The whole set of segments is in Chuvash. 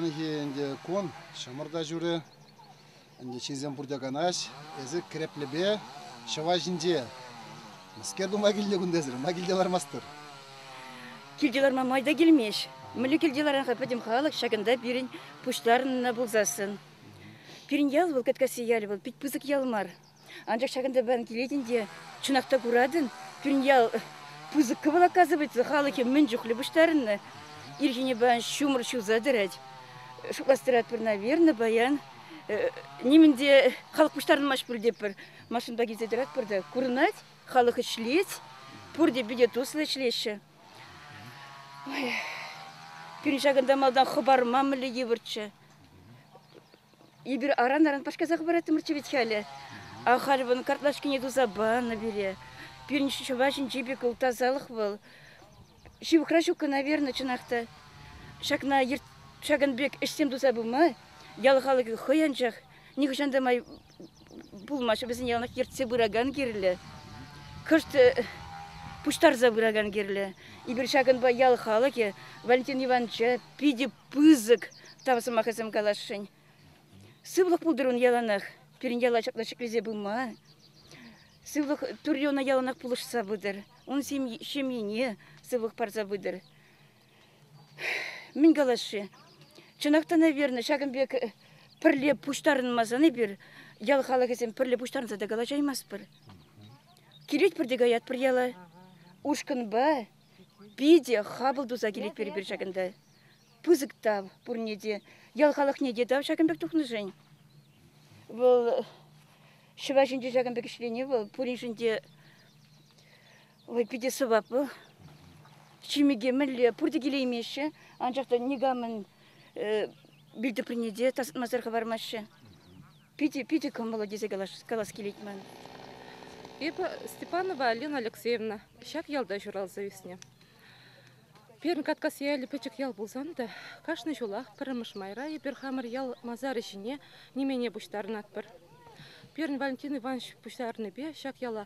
Паянхи ӗнтӗ кун ҫӑмӑр та ҫурӗ. Ӗнтӗ ҫынсем пурте канаҫ. Эсӗ кӗреплепе ҫӑва ҫинче. Мӗскер тума килнӗ кунта эсир? Ма килте лармастӑр? Килте ларма май та килмест. Мӗнле килте ларан-ха пӗтӗм халӑх ҫакӑнта пирӗн пуҫтарӑннӑ пулсассӑн. Пирӗн ял вӑл, Каткасси ялӗ вӑл, пит пысӑк ял мар. Анчах ҫакӑнта паян килетӗн те чӑнах та куратӑн, пирӗн ял пысӑк вӑл, оказывается, халӑхӗ мӗн чухлӗ пуҫтарӑннӑ. Ирхине паян ҫумӑр ҫуса тӑрать. Шутластӑратпӑр, наверное, паян нимӗн те халӑх пуҫтарӑнмасть пуль тетпӗр. Машинпа килсе тӑратпӑр та курӑнать, халӑх ӗҫлет, пурте питӗ туслӑ ӗҫлеҫҫӗ. Ой, пирӗн ҫакӑнта малтан хӑпарма мӗнле йывӑрччӗ. Эпир аран-аран пашкаса хӑпараттӑмӑрччӗ вӗт халӗ. А халь вӑн картлашкине туса панӑ пире. Пирӗн ҫӑва ҫинчи пек вӑл тасалӑх вӑл. Ҫывӑхра ҫуккӑ, наверное, чӑнах та. Ҫакна ҫакӑн пек ӗҫсем туса пыма ял халӑхӗ хӑй анчах нихӑҫан та май пулмасть. Вӗсене яланах ертсе пыракан кирлӗ. Кӑшт пуҫтарса пыракан кирлӗ. Эпир ҫакӑнпа ял халӑхӗ Валентин Ивановича питӗ пысӑк тав сӑмахӗсем каласшӑн. Сывлӑх пултӑр ун яланах, пирӗн яла ҫапла ҫӗклесе пыма. Сывлӑх Турри ӑна яланах пулӑшса пытӑр, ун ҫемйине сывлӑх парса пытӑр. Мӗн калас-ши? Чӑнах та, наверное, ҫакӑн пек пӗрле пуҫтарӑнмасан эпир ял халӑхӗсем пӗрле пуҫтарӑнса та калаҫаймастпӑр. Килетпӗр те каятпӑр яла. Ушкӑнпа питӗ хапӑл туса килетпӗр эпир ҫакӑнта. Пысӑк тав пурне те, ял халӑхне те тав ҫакӑн пек тухнӑшӑн. Вӑл ҫӑва ҫинче ҫакӑн пек ӗҫлени вӑл пуриншӗн те ой, питӗ сӑваплӑ. Чимӗке мӗнле пурте килеймеҫҫӗ, анчах та никамӑн вилтӑприне те тасатмасӑр хӑвармаҫҫӗ. Питӗ, питӗ кӑмӑллӑ тесе калас килет ман. Эпӗ Степанова Алина Алексеевна ҫак ялта ҫуралса ӳснӗ. Пирӗн Каткас ялӗ пӗчӗк ял пулсан та кашни ҫулах пӗрремӗш майра эпир хамӑр ял масарӗ ҫине нимене пуҫтарӑнатпӑр. Пирӗн Валентин Иванович пуҫарнипе ҫак яла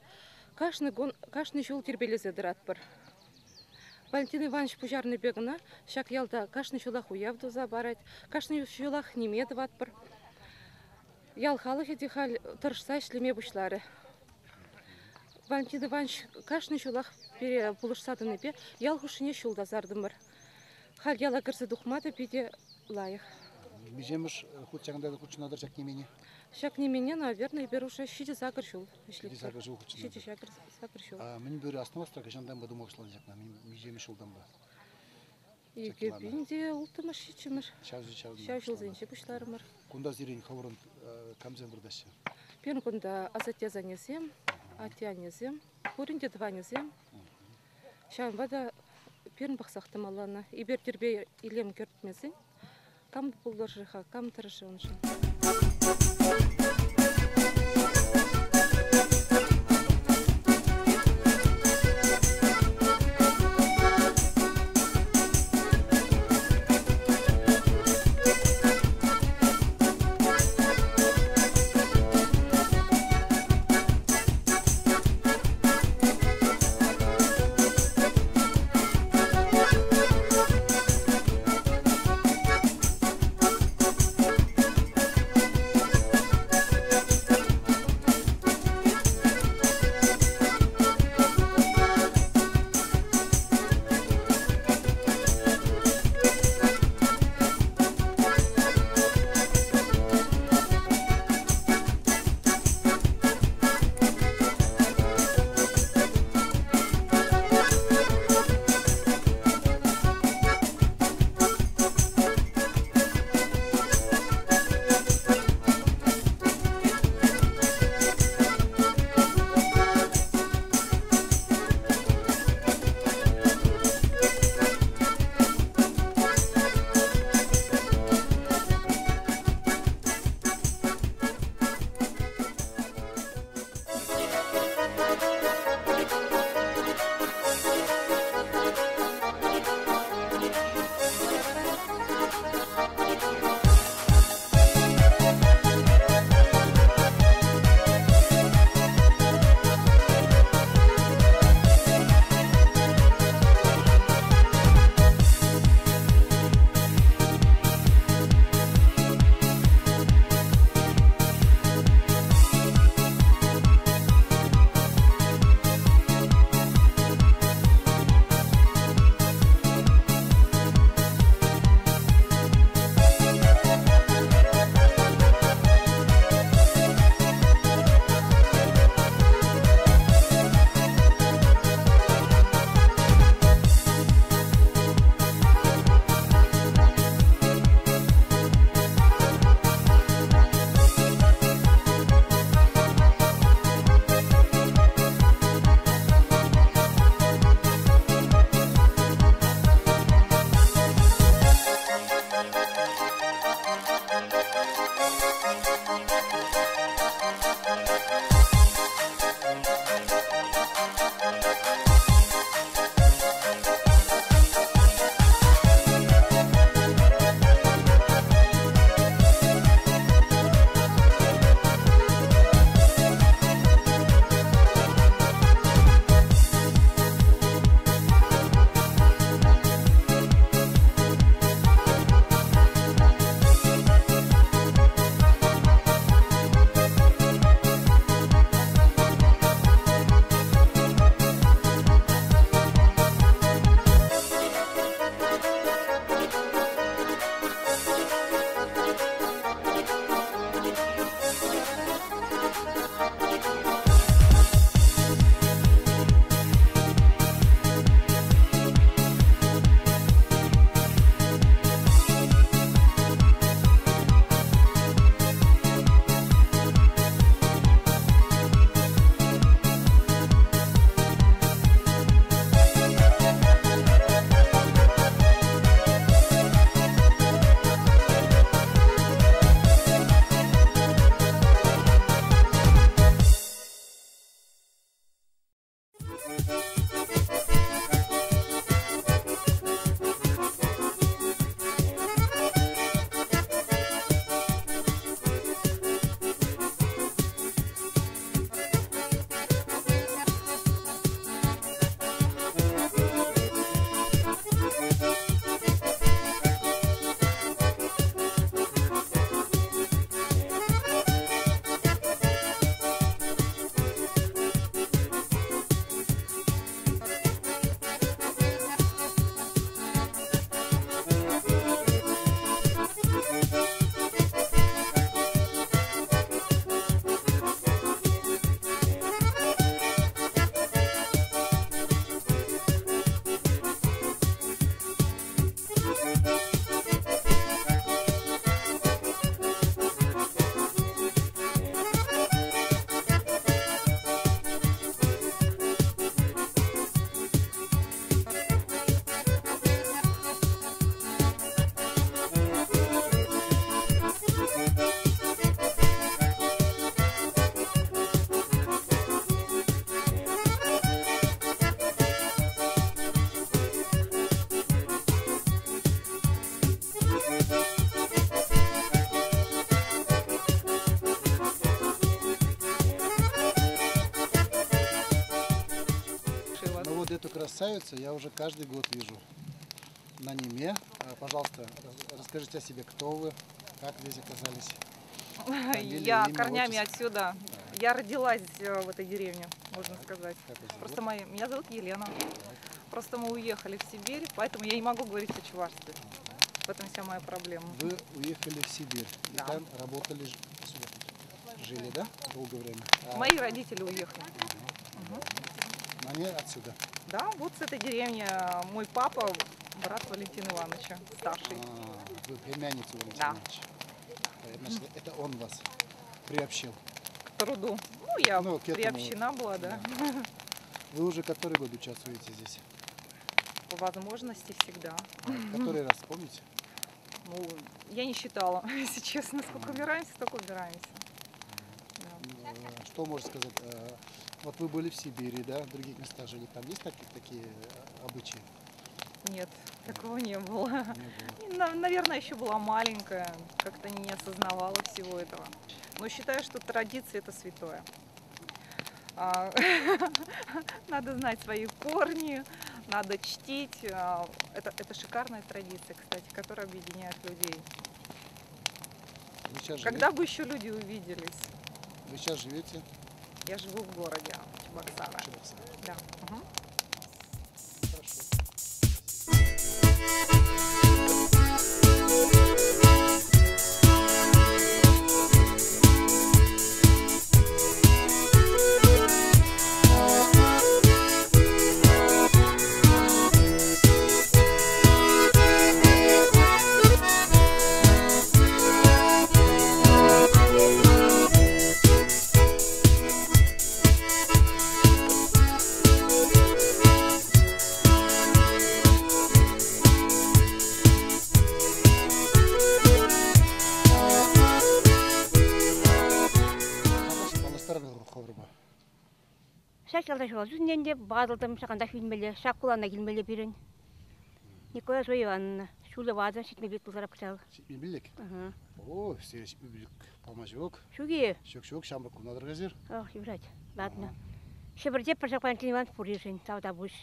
кашни кун, кашни ҫул тирпейлесе тӑратпӑр. Валентин Иванович пуҫарнипе кӑна ҫак ялта кашни ҫулах уяв туса парать, кашни ҫулах ниме тӑватпӑр. Ял халӑхӗ те халь тӑрӑшса ӗҫлеме пуҫларӗ. Валентин Иванович кашни ҫулах пире пулӑшса тӑнипе ял хушшине ҫул тасартӑмӑр. Халь яла кӗрсе тухма та питӗ лайӑх. Миҫемӗш хут ҫакӑнта хутшӑнатӑр ҫак нимене? Ҫак нимене, наверное, эпир уже ҫичӗ-сакӑр ҫул ӗҫлетпӗр. Ҫичӗ-сакӑр ҫул хутшӑнатӑр. Ҫичӗ-сакӑр ҫул. Мӗн пӳрӗ астумастӑр, кӑҫантанпа тума пуҫланӑ ҫакна? Миҫемӗш ҫултанпа? Икӗ те улттӑмӗш, ҫиччӗмӗш. Ҫав ҫулсенче пуҫларӑмӑр. Кунта сирӗн хӑвӑрӑн камсем выртаҫҫӗ? Пирӗн кунта асатте-асаннесем, атте-аннесем, пурин те тӑванӗсем. Ҫавӑнпа та пирӗн пӑхсах тӑмалла ӑна. Эпир тирпей илем кӗртмесен кам пулӑшӗ-ха, кам тӑрӑшӗ уншӑн? Вот эту красавицу я уже каждый год вижу на Ниме. Пожалуйста, расскажите о себе, кто вы, как здесь оказались. Фамилия, Я имя, корнями отчество. отсюда. Я родилась в этой деревне, можно сказать. Как вас зовут? Просто мои... Меня зовут Елена. Просто мы уехали в Сибирь, поэтому я не могу говорить о чувашстве. В этом вся моя проблема. Вы уехали в Сибирь и Да. там работали, жили, да, долгое время? Мои родители уехали. Но они отсюда. Да, вот с этой деревни мой папа, брат Валентина Ивановича, старший. Вы племянница Валентина Да. Ивановича. Значит, это он вас приобщил. К труду. Ну, я Ну, к этому приобщена была, да. Вы уже который год участвуете здесь? По возможности всегда. Который раз, помните? Ну, я не считала, если честно. Сколько убираемся, столько убираемся. Да. Что можно сказать? Вот вы были в Сибири, да, в других местах жили. Там есть такие обычаи? Нет, такого не было. Не было. Наверное, еще была маленькая, как-то не осознавала всего этого. Но считаю, что традиции — это святое. Надо знать свои корни, надо чтить. Это шикарная традиция, кстати, которая объединяет людей. Вы щас Когда живете? бы еще люди увиделись? Вы щас живете? Я живу в городе Чебоксары. Чебоксары. Да. Хорошо. Шак ялда шуал жүзінен де бадылдым, шақанда фильмеле, шак кулана келмеле берін. Николай Зоя Ивановна, шулы вазын шитме бет бұлзарап кітал. Шитме билек? О, все шитме билек палмажок. Шуги. Шөк-шөк, шамрак кунадыр газер. Ох, юрать, ладно. Шебірде бір жақ Валентин Иванович Пурижин, тауда бұш.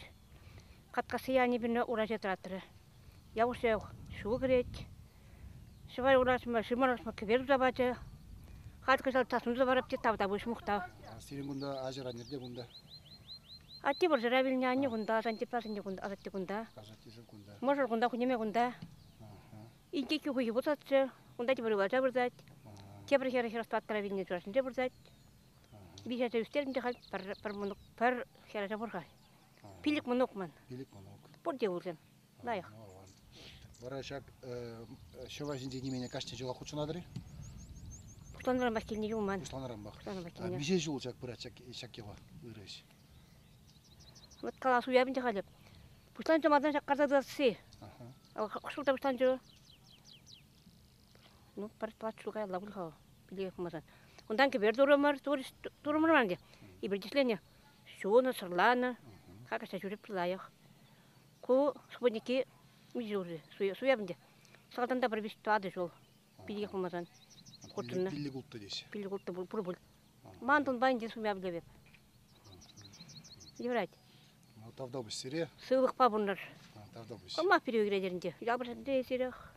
Қатқасы яны біріне уража тұратыры. Я усе шу кірет. Шыбай урасыма, шымар урасыма кібер ұзабады. Қатқы жал тасын ұзабарап те тауда бұш мұқта. Сенің күнда ажыра нерде күнда? Атти бір жыра біліне ане күнда, азан деп азан күнда, азатты күнда. Азатты күнда. Можыр күнда, күнеме күнда. Интеки хуйы бұтатсы, күнда те бір уажа бұрзат. Те бір хері хері аттыра біліне журасын де бұрзат. Бишәте үстерінде қал, бір мұнық, бір хері бұрға. Пилік мұнық мын. Пилік мұнық. Бұр де ұрзым. Лайық. Бара шак, шөва жинде немене каште жола хучунадыры? Пушланырам бак келіне жолман. Пушланырам бак. Пушланырам бак келіне. Бише жол чак бара чак шак ела ырыш. Вот кала суябын жахалып. Пушлан жамадан шак карда сы. Кушулда пушлан жо. Ну, пар плат шугай лагул хау. Биле кумазан. Ондан кебер дурамар, турумар манде. И бирдислене. Шуны сырланы. Как это жүрүп лайык. Ку субботники мижуры суябын де. Сагатан да бир бис туады жол. Биле кумазан. Куртуна. Билли гултты дес. Билли гултты бул пур бул. Мантон байн дес суяб лебеп. Еврать. Ну, тавда бу сире. Сылык па бундар. Тавда бу. Кама перегредеринде. Ябыр де сирех.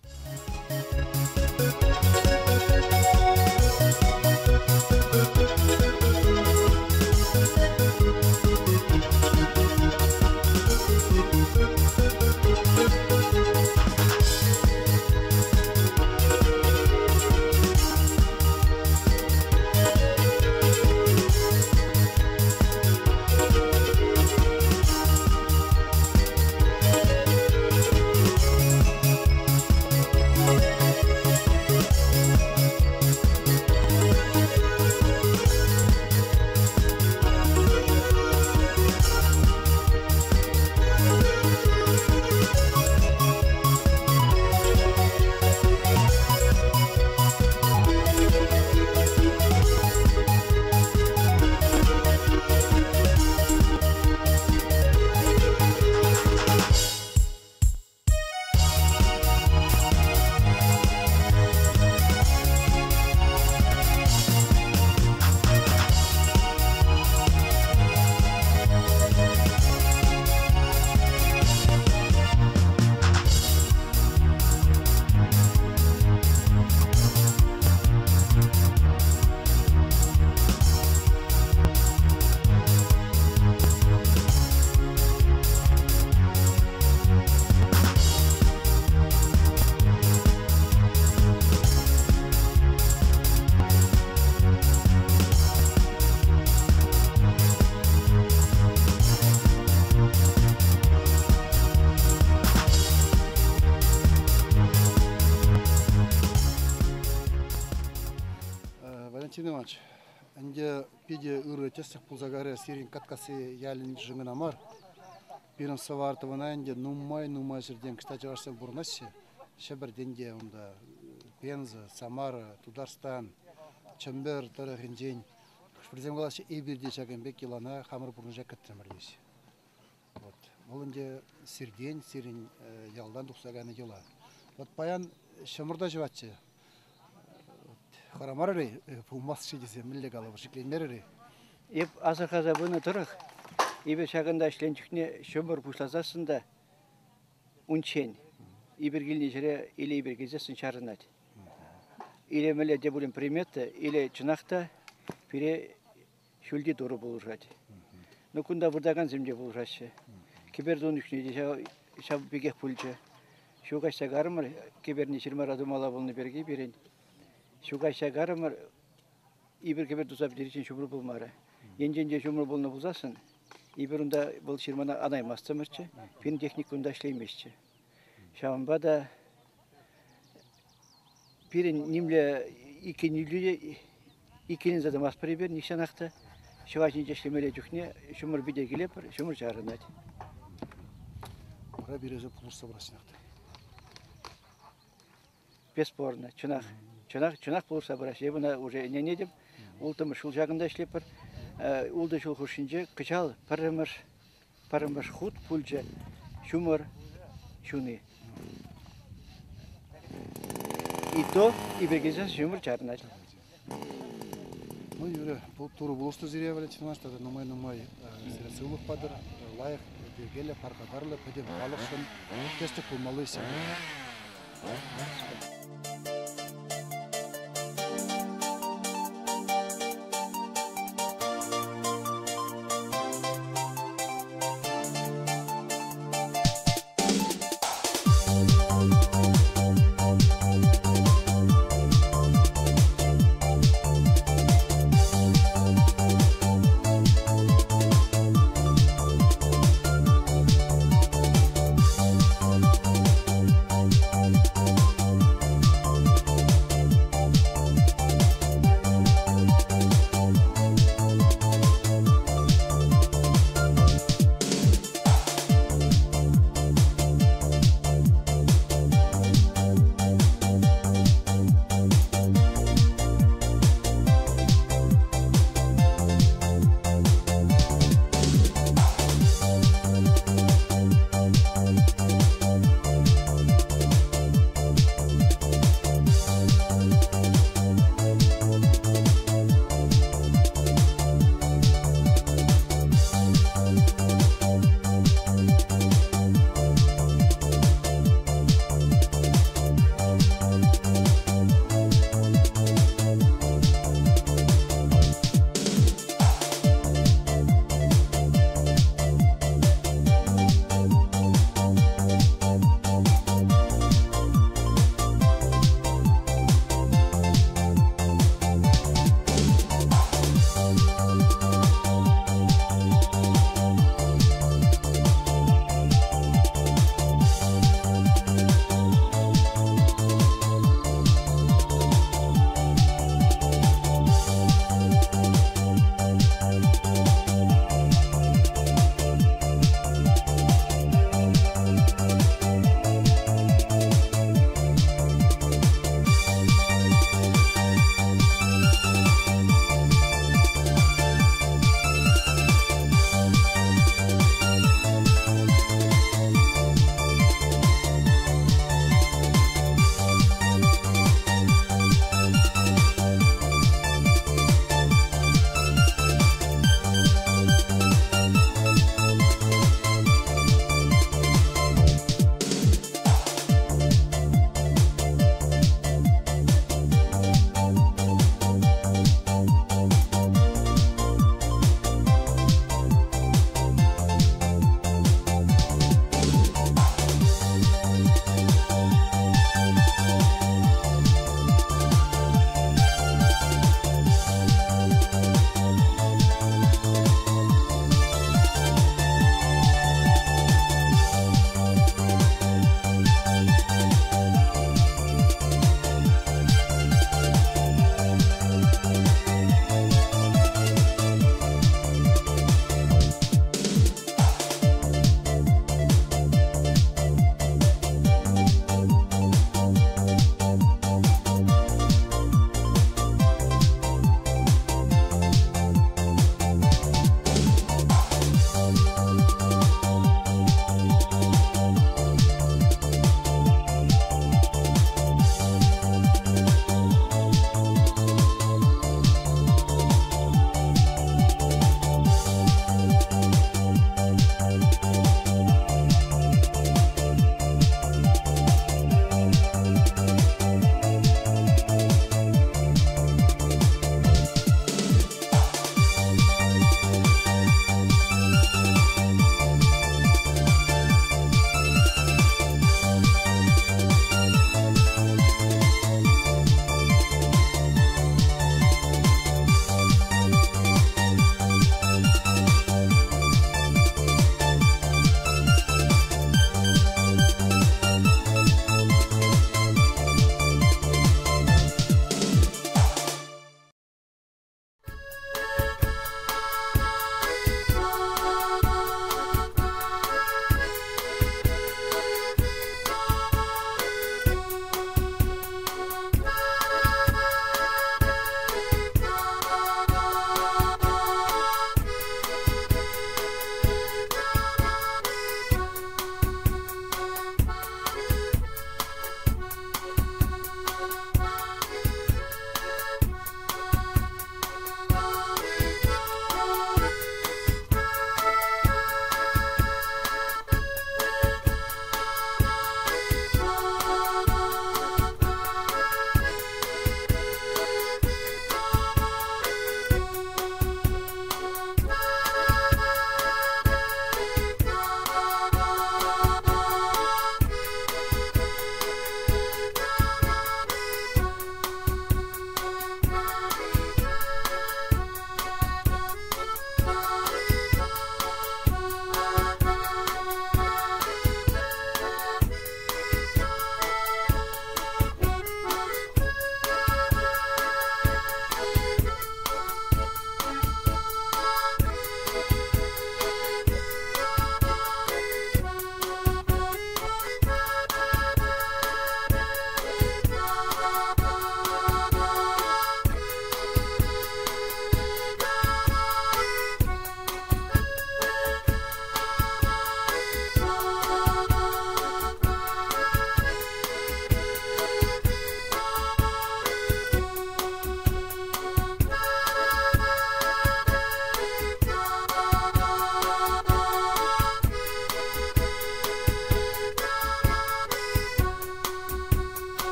Ӗнтӗ питӗ ырӑ тӗслӗх пулса кайрӗ сирӗн Каткасси ялӗншӗн кӑна мар. Пирӗн Сӑвар тӑвана ӗнтӗ нумай-нумай ҫӗртен кӑҫта чӑвашсем пурӑнаҫҫӗ. Ҫӗпӗртен те унта Пенза, Самара, Тутарстан, Чӗмпӗр тӑрӑхӗнчен хӑш-пӗрисем калаҫҫӗ, эпир те ҫакӑн пек йӑлана хамӑр пурнӑҫа кӗтрӗмӗр теҫҫӗ. Вот. Вӑл ӗнтӗ сиртен, сирӗн ялтан тухса кайнӑ йӑла. Вот паян ҫӑмӑрта ҫӑватчӗ. Хӑрамарӑр-и, пулмасть-ши тесе мӗнле калӑпӑр, шикленмерӗр-и? Эп асӑрхаса пынӑ тӑрӑх, эпир ҫакӑнта ӗҫленӗ чухне ҫумӑр пуҫласассӑн та унччен эпир килнӗ ҫӗре или эпир килсессӗн чарӑнать. Или мӗнле те пулин примета, или чӑнах та пире ҫӳлти Турӑ пулӑшать. Ну, кунта выртакансем те пулӑшаҫҫӗ. Кӗпер тунӑ чухне те ҫав пекех пулчӗ. Ҫу каҫса карӑмӑр, кӗперне ҫырмара тумалла пулнӑ пирки пирӗн. Ҫу каҫса карӑмӑр, эпир кӗпер туса пӗтериччен ҫумӑр пулмарӗ. Енчен те ҫумӑр пулнӑ пулсассӑн, эпир унта вӑл ҫырмана анаймастӑмӑрччӗ, пирӗн техника унта ӗҫлейместчӗ. Ҫавӑнпа та пирӗн нимле иккӗнӳллӳ те иккӗленсе тӑмастпӑр эпир нихҫанах та. Ҫӑва ҫинче ӗҫлемелле чухне ҫумӑр пите килетпӗр, ҫумӑр чарӑнать. Вара пире пулӑшса пыраҫҫӗ та. Бесспорно, чӑнах, чӑнах, чӑнах пулӑшса пыраҫҫӗ. Эп ӑна уже ӗненетӗп. Улттӑмӗш ҫул ҫакӑнта ӗҫлетпӗр. Ултӑ ҫул хушшинче кӑҫал пӗрремӗш пӗрремӗш хут пулчӗ ҫумӑр ҫуни. И то, и килсен ҫумӑр чарӑнать. Ну, Юрий, Турӑ пулӑштӑр сире, Валентина Иванович, тата нумай-нумай сире сывлӑх патӑр, лайӑх, йӗркеллӗ, пархатарлӑ пӗтӗм халӑхшӑн тӗслӗх пулмалли ӗҫсем.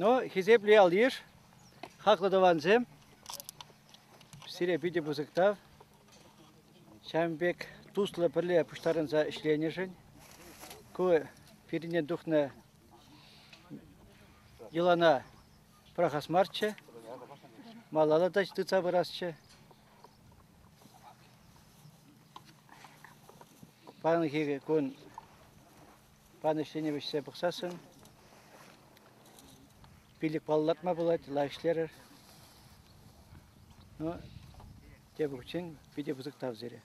Ну, хисеплӗ ял-йыш, хаклӑ тӑвансем, сире питӗ пысӑк тав. Ҫавӑн пек туслӑ пӗрле пуҫтарӑнса ӗҫленӗшӗн. Ку пирӗнтен тухнӑ йӑлана пӑрахас марччӗ, малалла та тытса пырасчӗ. Паянхи кун пан ӗҫсене вӗҫсе пӑхсассӑн пилӗк паллатма пулать, лайӑх ӗҫлерӗр. Ну, тепӗр хутчен питӗ пысӑк тав сире.